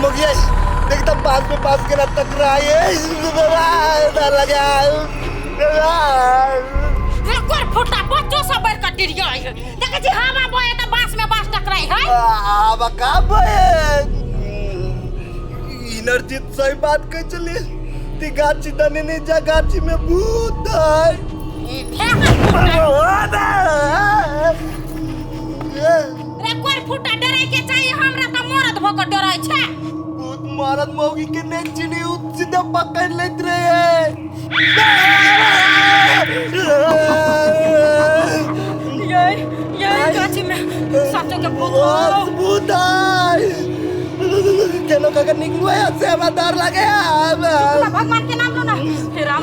मोगिया देखता पास में पास के ना टकराए डर लगा। एकर फुटा बच्चो सब बढ़ के डिरिया है। देखै छी हवा बहे त बांस में बांस टकराई है। आब का बहे इनर्जित सही बात कह चली ती गाछी दने नहीं जा, गाछी में भूत है। रे कोर फुटा डराय के चाहिए हमरा त मरद भ के डराय छै। भूत मरद मौगी के नहीं चिनी, उ सीधा पकड़ लेत रहे। ये ये गाछी में साचो के भूत हो। भूत है। केनो काका निकलू है से हमरा डर लगे। भगवान के नाम लो ना। हे राम।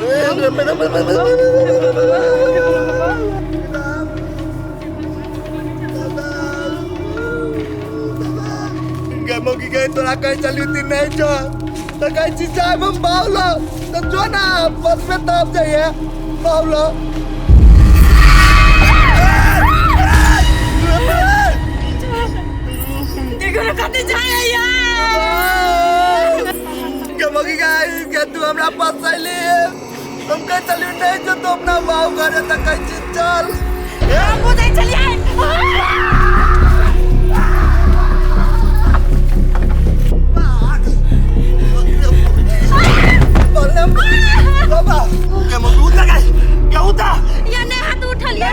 मौगी गए तोरा कहीं चली थी नहीं जो तो कहीं चीज जाए हम बावलो तो जो ना बस में तब जाइए बावलो। देखो ना कते जाए यार। मौगी गए क्या तू हमरा पास आइली, हम कहीं चली नहीं जो तो अपना बाव करे तो कहीं चीज चल। हम बुझे चलिए। बाबा के मौगी उठा गए क्या उठा ये ने हाथ उठल ये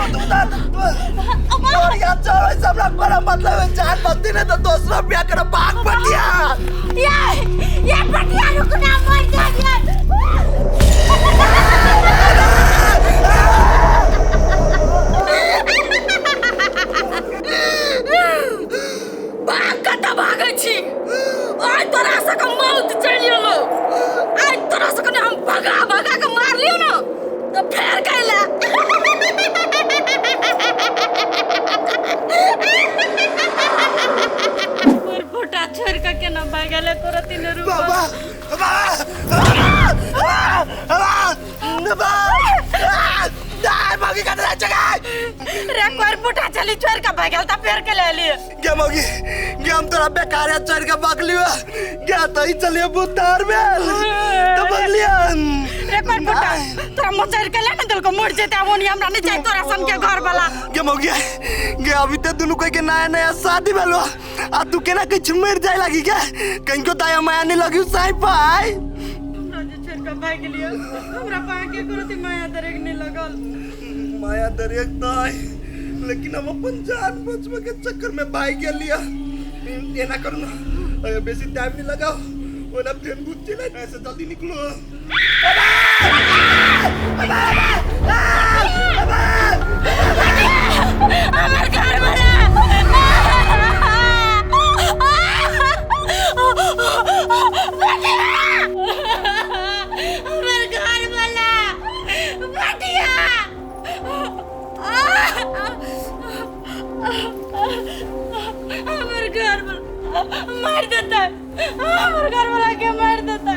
और यार चलो सब हमरा मतलब है चार बत्ती ने तो दूसरा ब्याह कर बाग पटिया। ये पटिया रुकना मर जा यार। भाग कतऽ भागै छी? आइ तोरा सबके मौत चलि एलौ। आइ तोरा सबके ने हम भगा भगा के मारलियौ ने तऽ फेर कैला। फुटा छोड़ि कऽ केना भागल तोरा तीनू रूपा। बाबा बाबा बाबा मौगी कतऽ जाइ छै रे? कोर फुटा चली छोड़ि कऽ भागल तऽ फेर के ले लियै। गे मौगी गे हम तोरा बेकार चढ़ के बगलियो गे तो ही चलिए भूतार में तो बगलियो। रे कोर फुटा तोरा मोचड़ के ले ने देलको मर जेतै ओनी, हमरा नहीं चाही तोरा सन के घर वाला। गे मौगी गे अभी तो दुनू कोई के नया नया शादी भेलो आ तू केना किछु मर जाय लागी के कहीं दया माया नहीं लगी साई पाई। हमरा जे छोड़ के भागि गेलियो हमरा पाए के कोनो माया दरेक नहीं लगल। माया दरेक तो लेकिन हम अपन जान बचवे के चक्कर में भाग गेलिया। एना करू ना अगर बेसी टाइम नहीं लगाओ ओना फेर भूत चले ऐसे जल्दी निकलो। हमर घर वाला हमर घर वाला बटिया हमर घर वाला मार देता, हमर घर वाला के मार देता।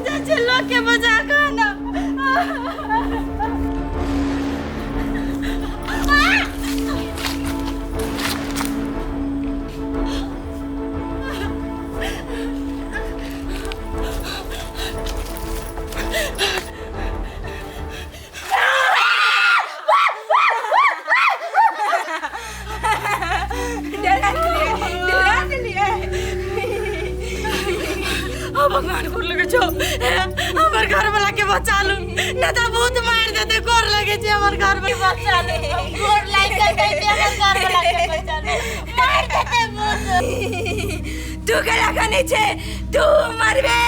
जा लोग के बचा के ना। भगवान गोर लगे छो, हमर घर वाला के बचा लू न त भूत मार देते। गोर लगे छे हमर घर में बचा लू, गोर लाग के कहै छे हमर घर वाला के बचा लू, मार देते भूत। तू केना कनै छे? तू मरबे,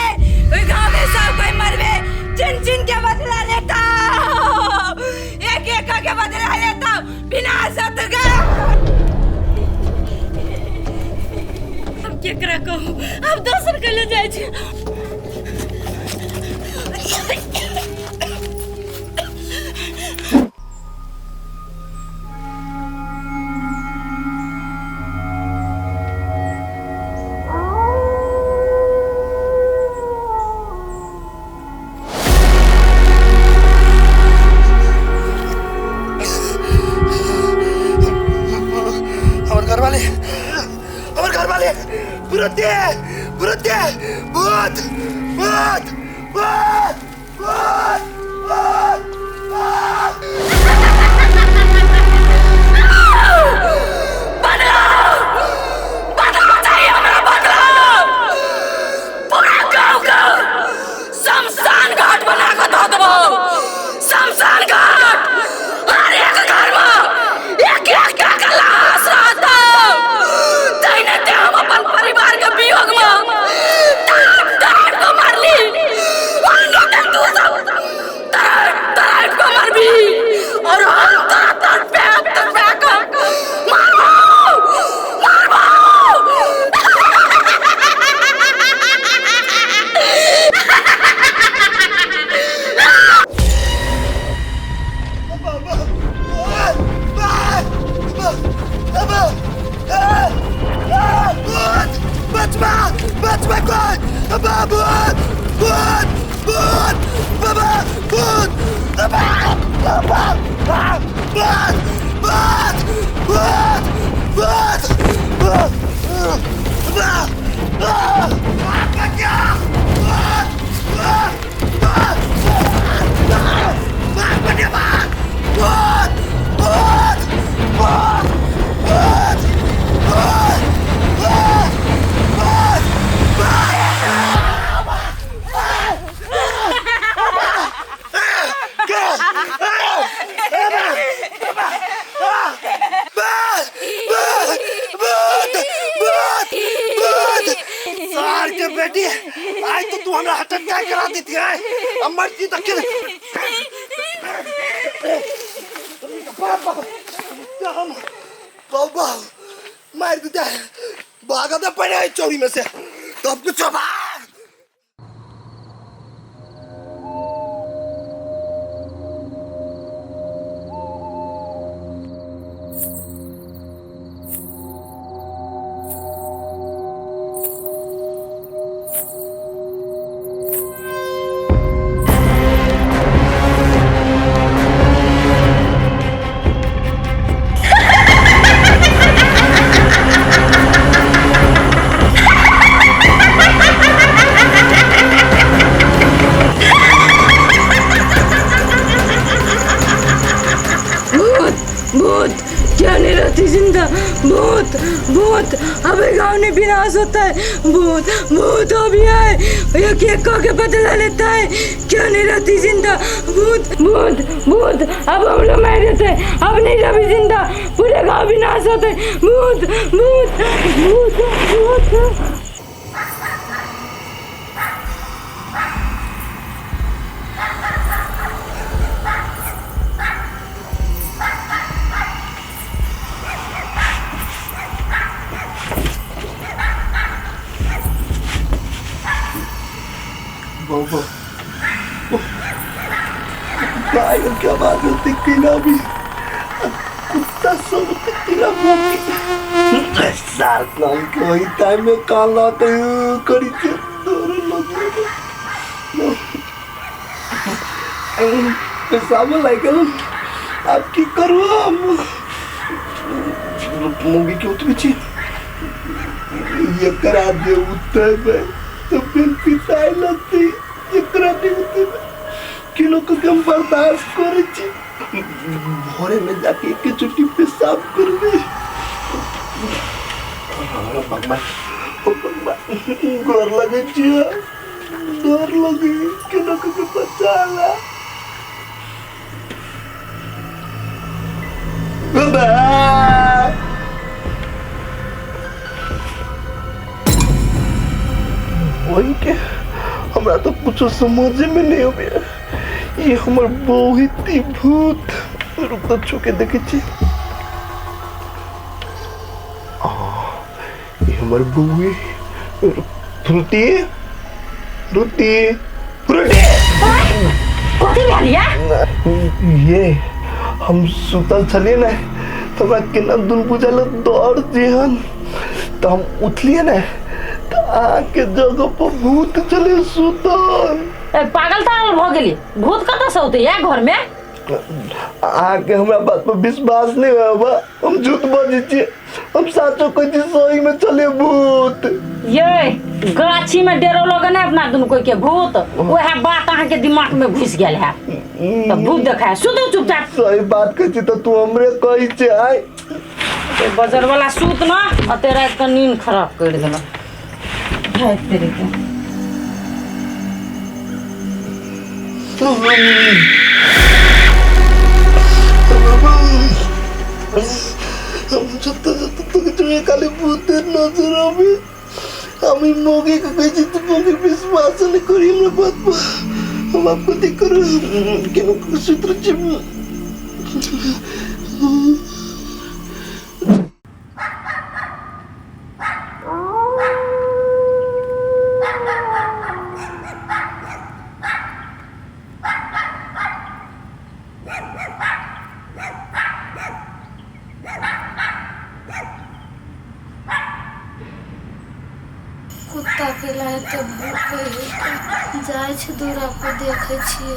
ओइ गांव में सब कोई मरबे। चिन चिन के बदला लेता, एक एक के बदला लेता बिना सत गा। अब केकरा कहू, अब दोसर के ले जाइ छी। हमर घर वाले, हमर घर वाले तुरंते फ्रूटी भूत भूत भूत भूत भूत भूत। बदला चाहिए हमरा, बदला। पूरा गांव का शमशान घाट बना के धो देबो, शमशान घाट। हर एक घर में एक एक टा के लाश रहतौ। तहिने ते हम अपन परिवार के वियोग में तड़प तड़प के मरली, ओहिने ते तू सब तड़प तड़प के मरबी और हम तोरा तड़पे तड़पे के मारबो, मारबो। बचवा बचवा कोई बाबा भूत भूत भूत बाबा भूत बाबा बाबा भूत भूत भूत भूत भूत सार के बेटी, आज तो तू हमरा हटक क्या करा देती है। अब मर्जी तक के हम बाबा मार देता है, भागा तो पड़े है चोरी में से तो अब कुछ भाग। भूत भूत क्या नहीं रहती जिंदा, भूत भूत। अबे गांव में विनाश होता है, भूत भूत अभी आए एक एक के बदला लेता है। क्यों नहीं रहती जिंदा, भूत भूत भूत। अब हम लोग मर जाते हैं, अब नहीं रही जिंदा, पूरे गांव विनाश होता है। भूत भूत भूत भूत। बाबा भाई क्या बात होती किला भी कुत्ता सब किला भौंकी सार नाम के वही टाइम में काला करी के डर लगे पेशाब लाइक अब की करू हम मूवी के उतरी छी ये करा दे उतर में तो फिर पिसाई लगती ये करा दे उतर में किलो को कम बर्दाश्त करे छी भोरे में जाके एक चुटकी पेशाब करबे। हमरा भगवान ओ भगवान डर लगे छी, डर लगे किलो को बचाला बाबा। वही के हमरा तो कुछ समझ में नहीं आवे, ये हमर बहुती भूत रुक तो छुके देखे छी। ये हमर बहु फ्रूटी फ्रूटी फ्रूटी कथी भेल या? ये हम सुतल छलिए ने तो हमरा केना दुन बुझाल डर जेहन, तो हम उठलिए ने तो आके जगह पर भूत चले सुतल। पागल तागल भ गेली, भूत कतऽ से औतै या घर में? अहाँके हमरा बात पर विश्वास नहीं होबा, हम झूठ बजै छियै, हम साचो कहै छी, सही में चले भूत। ये गाछी में डेरो लोग ने अपना दुनू कोई के भूत, वह बात अहाँ के दिमाग में घुस गेल है तो भूत देखा सुतू चुपचाप। सही बात कहै छी तऽ तू हमरे कहै छै। आय बजर वाला सूत ना अते रात के नींद खराब कर देलक भाग तेरे के। সত্য সত্য তোকে তুমি খালি ভূতের নজর হবে। আমি মৌখিক কইছি তো মৌখিক বিশ্বাস नहीं करी हमरा बात पर। हम आपको देख कर केनो सूत्र छी। कुत्ता के लाते भूकै है, जाइ छै दूरा पर देखै छियै।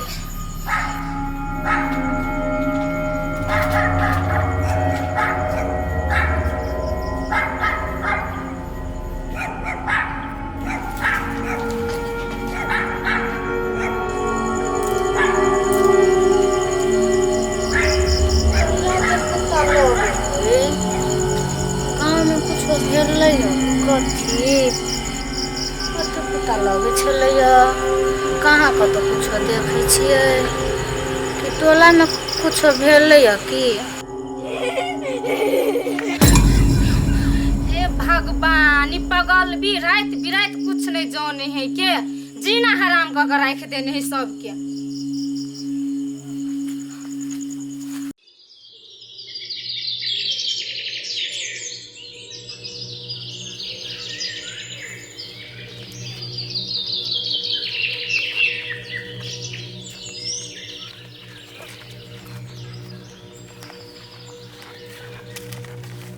कुत्ता लोग गाँवमे कुछो भेलै कथी कते कुत्ता लगै छलैया, कहाँ कतौ कुछो देखै छियै कि टोलामे कुछो भेलैया की। हे भगवान, ई पगल भी राति बिराति कुछ नहीं जाने है के जीना हराम कऽ के राखि देने है सबके।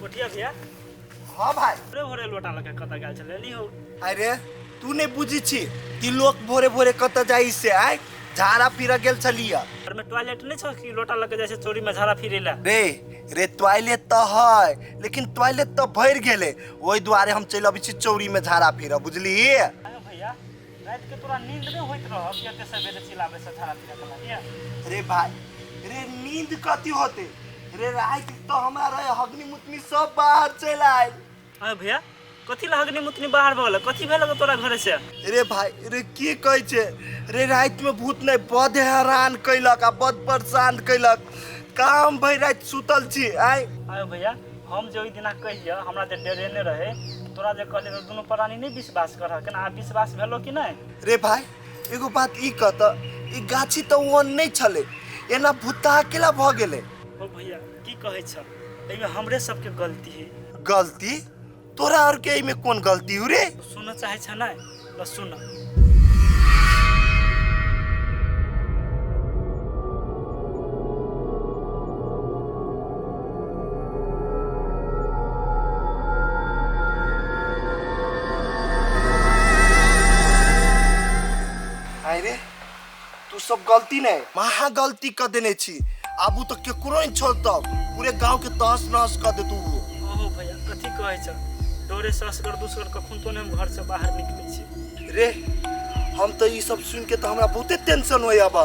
कोठिया भैया। हाँ भाई। भोरे भोरे लोटा लके कतऽ गेल छलै ली हो? अरे तू नहीं बुझी छी कि लोग भोरे भोरे कतऽ जाइ से आय झाड़ा फिर गेल छलिया। घर में टॉयलेट नहीं छौ कि लोटा लके जाइ छै चोरी में झाड़ा फिरे ला? रे रे टॉयलेट तऽ है, लेकिन टॉयलेट तऽ भरि गेलै, ओहि दुआरे हम चलि अबै छी चौरी में झाड़ा फिरऽ, बुझली? आयो भैया, राति के तोरा नींद नहीं होइत रहौ कि एते सवेरे चिल्लाबै से झाड़ा फिरे के लागिया? रे भाई रे नींद कथी होते रे, राति तऽ हमरा रहे हगनी मुतनी सब बाहर चलि आयल। आयो भैया, कथी ला हगनी मुतनी बाहर भऽ गेल? कथी भेल तोरा घरे से? रे भाई रे की कहै छै रे, राति में भूत नहीं बड हैरान कैलक आ बड परेशान कैलक, काम भरि राति सुतल छी। आय आयो भैया, हम जे ओहि दिना कहिया हमरा जे डरेने रहे, तोरा जे कहले रहे दुनू प्राणी नहीं विश्वास करह, केना आब विश्वास भेलो कि नहीं? रे भाई एगो बात ई कहत, ई गाछी तऽ ओहन नहीं छलै, एना भूता अकेला भऽ गेलै। ओ भैया की कहै छ, एहिमे हमरे सबके गलती है। गलती तोरा और के एहिमे कोन गलती हो रे? सुनऽ चाहै छ नै? ल सुन। आय रे तू सब गलती नहीं महा गलती कर देने छी, आबू तो केकरो नहीं छोड़तौ, पूरे गांव के तहस नहस कर देतू। ओहो भैया कथी कहै छ, डोरे से असगर दुसगर कखन तो नहीं हम घर से बाहर निकलै छी। रे हम तो ई सब सुन के तो हमरा बहुते टेंशन होइया बा,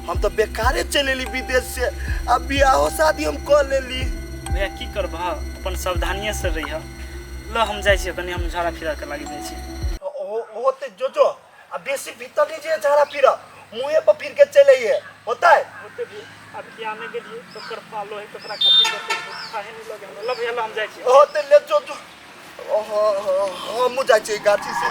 हम तो बेकारे चलि एली विदेश से, अब बियाहो शादी हम कर लेली। भैया की करबह, अपन सावधानिये से रहिह। ल हम जाइ छी कनी, हम झाड़ा फिरा के लागि जाइ छी। होते जो जो आ बेसी भीतर नहीं जे झाड़ा फिरा, मुँहे पर फिर के चले आइए होता है। होते भी अब किया नहीं गेलिए तो कर पालो है कपड़ा कथी करते काहे नहीं लगे हमरा। ल भैया ल हम जाइ छी। होते ले जो जो हम जाइ छी गाछी से।